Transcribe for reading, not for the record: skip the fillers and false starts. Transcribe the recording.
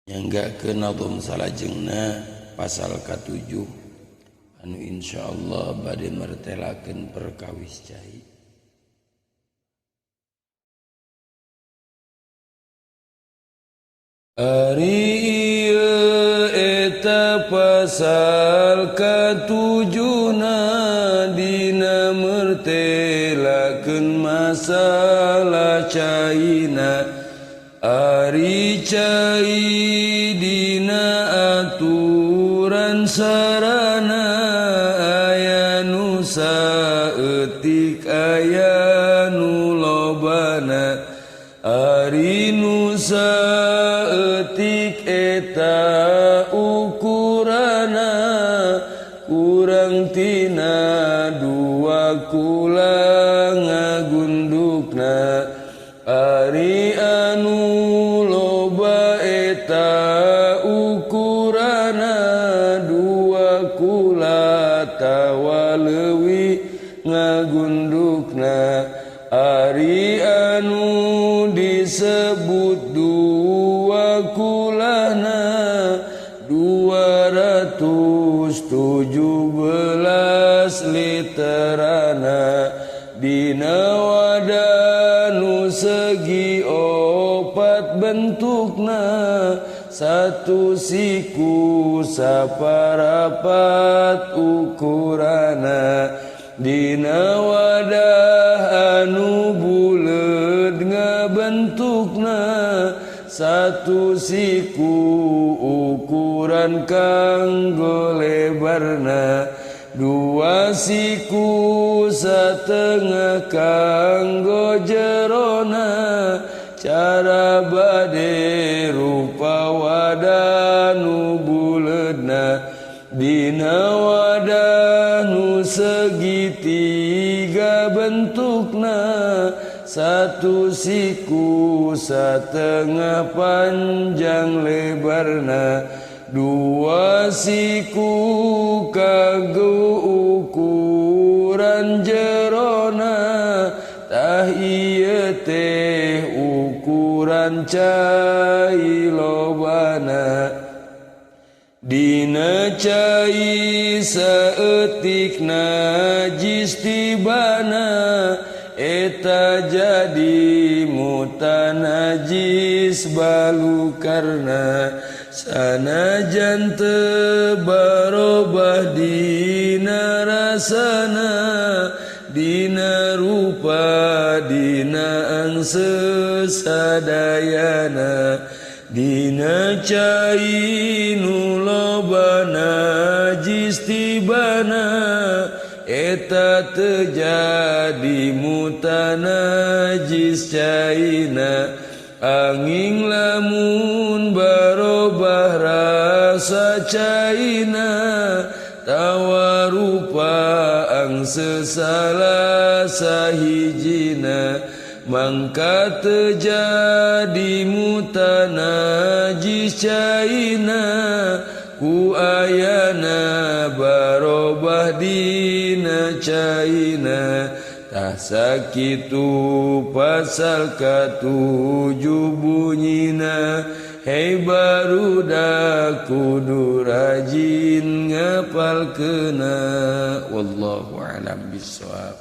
Nyanggakeun nadhom salajengna pasal ka-7 anu insyaallah bade mertelakeun perkawis cai. Ari ieu eta pasal ka-7na dina mertelakeun masalah caina. Ari cai dina aturan sarana aya nu saeutik aya nu lobana. Ari nu saeutik eta ukurana kurang tina dua kula ngagundukna. Ari anu loba eta ukurana dua kula tawa leuwih ngagundukna. Ari anu disebut dua kulana 217 literana. Dina wadanu segi opat bentukna, satu siku saparapat ukurana. Dina wadah anu buleud ngabentukna, satu siku ukuran kanggo lebarna, dua siku satengah kanggo jerona. Cara bade rupa wadah nu buleudna. Dina wadah nu segitiga bentukna, satu siku satengah panjang lebarna, dua siku kanggo ukuran jerona. Tah ieu teh ukuran cai lobana. Dina cai saeutik najis tibana, eta jadi mutanajis balukarna. Sanajan teu barobah dina rasana, dina rupa dina angse sadayana. Dina cai nu loba najis tibana, eta teu jadi mutanajis caina. Angin lamun barobah rasa caina, tawa rupa angse salah sahijina. Mangka teu jadi mutanajis caina, ku ayana barobah dina caina. Tah sakitu pasal ka-7 bunyina. Hei barudak kudu rajin ngapalkeuna. Wallahu a'lam bissawab.